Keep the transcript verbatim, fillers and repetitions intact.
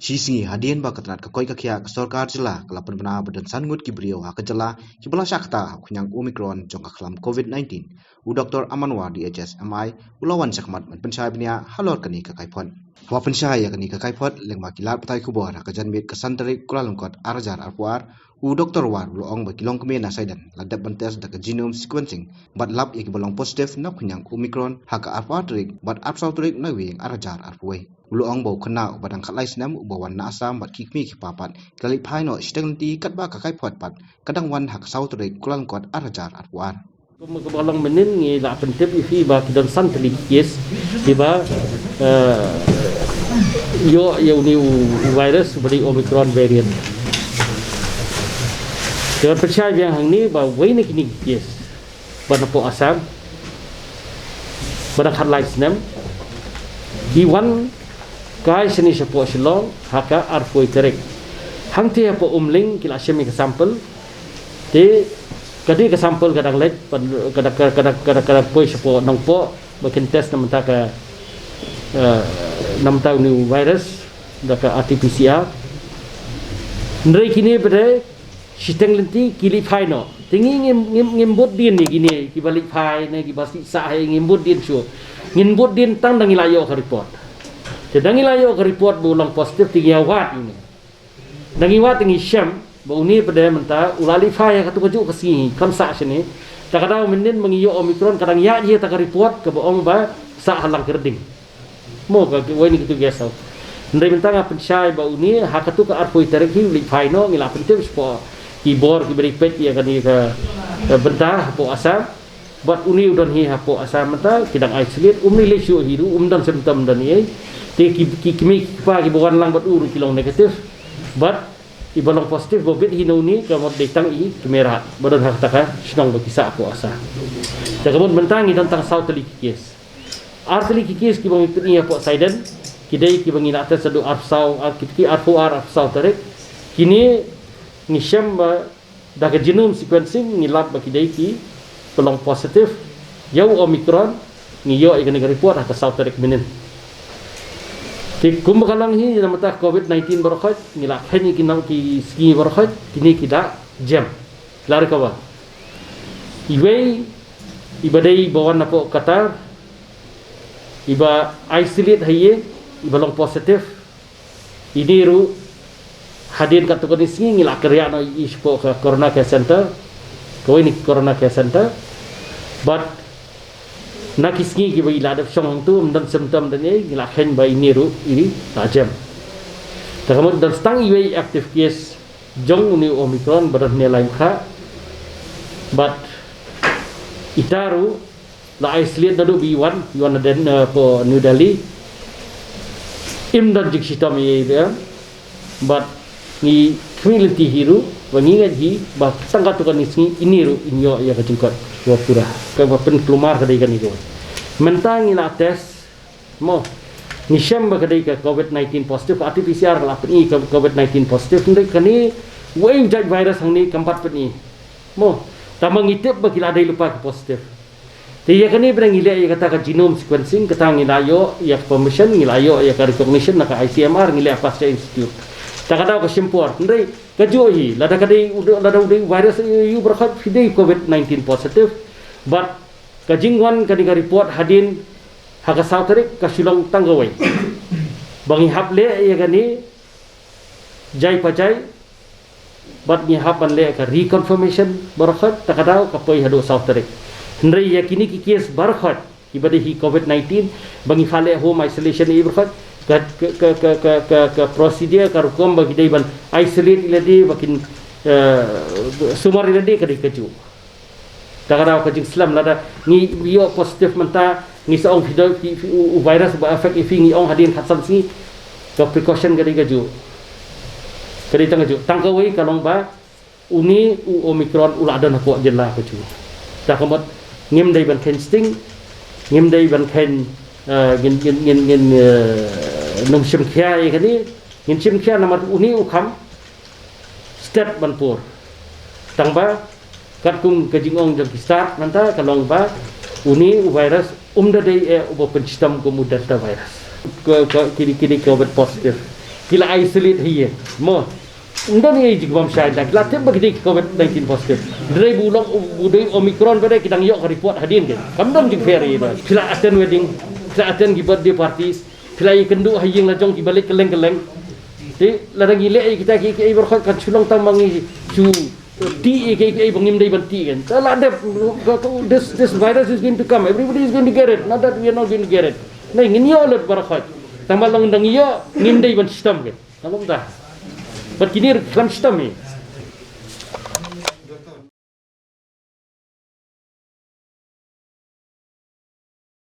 Shi sngi hadien ba ka tnat ka koit ka khiah, ka sorkar jylla ka la pynbna ba don san ngut ki briew ha ka jylla kiba la shah kata ha u khñiang Omicron jong ka khlam Covid nineteen. U Doktor Amanwar D H S M I u la wan shakhmat ban pynshai bniah halor kane ka kaiphod. Haba pynshai ïa kane ka kaiphod lyngba ki lad pathai khubor ha ka janmiet ka san tarik Kyllalyngkot ar hajar arphew ar, u Doktor War u la ong ba ki longkmie na Saiden la dep ban test da ka genome sequencing bad lap ïa kiba long positive na u khñiang Omicron ha ka arphew ar tarik bad arphew saw tarik Naiwieng ar hajar arphew wei. U la ong ba u khynnah uba dang khatlai snem uba wan na Assam bad ki kmie ki kpa pat ki la leit phai noh shiteng lynti, katba ka kaiphod pat ka dang wan ha ka saw tarik Kyllalyngkot ar hajar arphew ar. Kum kaba long mynnin ngi la pyntip ïa phi ba ki don san tylli ki case kiba, eh, ïoh ïa une u virus uba dei Omicron variant. Te ban pynshai biang hangne ba wei na kine ki case ba na poh Assam ba dang khatlai snem, ki wan kai shane shapoh Shillong ha ka arphew tarik. Hangtei hapoh Umling ki la shim ïa ka sample. Te ka dei ka sample ka dang leit, ka dang, ka dang, ka dang, ka dang poi shapoh Nongpoh ba kin test na bynta ka, eh, na bynta une u virus da ka R T P C R. Hynrei kine pat de shiteng lynti ki leit phai noh. Te ngi ngim, ngim, ngim bud dien ïa kine kiba leit phai ne kiba sah, ngim bud dien shuh. Ngin bud dien tang da ngi la ïoh ka report. Te da ngi la ïoh ka report ba u long positive te ngi ïa wad ïa une. Da ngi wad te ngi shem ba une pat de mynta u la leit phai ha katu kajuh ka sngi, kam sah shane. Te ka daw mynnin ba ngi ïoh Omicron ka dang ïaid hi ïa kata ka report kaba ong ba sah ha Langkyrding. Mo, ka, ka, wei na kitu guest house. Hynrei mynta nga pynshai ba une ha katu ka arphew tarik hi u leit phai noh, ngi la pyntip shapoh ki bor kiba dei peit ïa kane ka, ka bynta hapoh Assam. Bad une u don hi hapoh Assam mynta, ki dang isolate, um lei lei shuh hi ruh, um don symptom don ei. Te ki, ki kmie ki kpa kiba wan lang bad u ruh ki long negative. Bad iba long positive ba bit hi na une ka mut dei tang i kmie Raid ba don ha kata ka shnong ba ki sah hapoh Assam. Te ka mut mynta ngi don tang saw tylli ki case. Ar tylli ki case kiba ngi pyni hapoh Saiden, ki dei kiba ngi la test haduh arphew saw, ar, ki, ki arphew ar, arphew saw tarik. Kine ngi shem ba da ka genome sequencing ngi lap ba ki dei kiba long positive ïa u Omicron, ngi ïoh ïa kane ka report ha ka saw tarik mynnin. Te kumba ka long hi na bynta Covid nineteen baroh khoit, ngi la kheiñ ïa ki nong ki sngi baroh khoit, kine ki da jem, la recover. Iwei iba dei iba wan napoh Qatar, iba isolate ha ïing, iba long positive. Ine ruh hadien katto katne sngi ngi la kyrïah noh ïa i shapoh ka Corona Care Center, kawei na ki Corona Care Center. Bad na ki sngi kiba i la dep shong hangto, ym don symptom don ei, ngi la kheiñ ba ine ruh i la jem. Te ka mut don tang iwei active case jong une u Omicron ba don hynne Laitumkhrah. Bad ita ruh la isolate naduh ba i wan, i wan na Den, eh, hapoh New Delhi. Im don jingshitom ei ei ruh. Bad ngi khmih lynti hi ruh ba ngi ngeit hi ba tang katto katne sngi ine ruh in ïoh ïa ka jingkoit kaba pura. Kaba pynkulmar ka dei kane kawei. Mynta ngi la test, mo, ngi shem ba ka dei ka Covid nineteen positive, ka R T P C R ka la pyni ka Covid nineteen positive. Hynrei kane wei u jait virus hangne kam pat pyni, mo. Tangba ngi tip ba ki la dei lypa ki positive. Te ïa kane pat ngi leh ïa kata ka genome sequencing, kata ngi la ïoh ïa ka permission, ngi la ïoh ïa ka recognition na ka I C M R, ngi leh ha Pasteur Institute. Te ka daw ka shim por, hynrei kajuh hi, lada ka dei u, lada u dei u virus ïa u baroh khoit phi dei Covid nineteen positive. Bad ka jingwan kane ka report hadien ha ka saw tarik ka shu long tang kawei. Ba ngi hap leh ïa kane jai pa jai, bad ngi hap ban leh ka reconfirmation baroh khoit, te ka daw ka poi haduh saw tarik. Hynrei ïa kine ki case baroh khoit kiba dei hi Covid nineteen ba ngi phah leh home isolation ïa i baroh khoit, ka, ka procedure, ka rukom ba ki dei ban isolate ïa lade, ba kin, eh, sumar ïa lade, ka dei kajuh. Te ka daw ka jingslem, lada ngi ïoh positive mynta, ngi sa ong phi dei, phi, phi, u, u virus ba affect ïa phi, ngi ong hadien khatsan sngi, ka precaution ka dei kajuh. Ka dei tang kajuh. Tang kawei ka long ba une u Omicron u la don hapoh jylla kajuh. Te ka mut ngim dei ban kheiñ sting, ngim dei ban kheiñ, eh, ngin, ngin, ngin, ngin, eh, nym shim khia ïa kane, ngin shim khia namar une u kham stet ban pur. Tangba katkum ka jingong jong ki stad mynta ka long ba une u virus um da dei eh uba pynshitom kum u Delta virus. Ka, ka, kine, kine Covid positive. Ki la isolate hi mo. Ym don ei jingkam shai da ki la tip ba ki dei covid nineteen positive. Dei bu long u dei Omicron ba dei ki dang ïoh ka report hadien ke. Kam don jingpher ei da. Ki la attend wedding, ki la attend ki birthday parties, ki la ïakynduh ha ïing la jong ki ba leit kylleng kylleng. Te la dang ïaleh ei kita ki ki ei baroh kan shu long tang ma ngi shu ti ei ki ei ba ngim dei ban ti kan. Ta la dep this this virus is going to come. Everybody is going to get it. Not that we are not going to get it. Nai ngin ïoh lut baroh. Tang ba long dang ïoh ngim dei ban shitom kan. Ka long da. Bad kini ruh khlem shitom hi.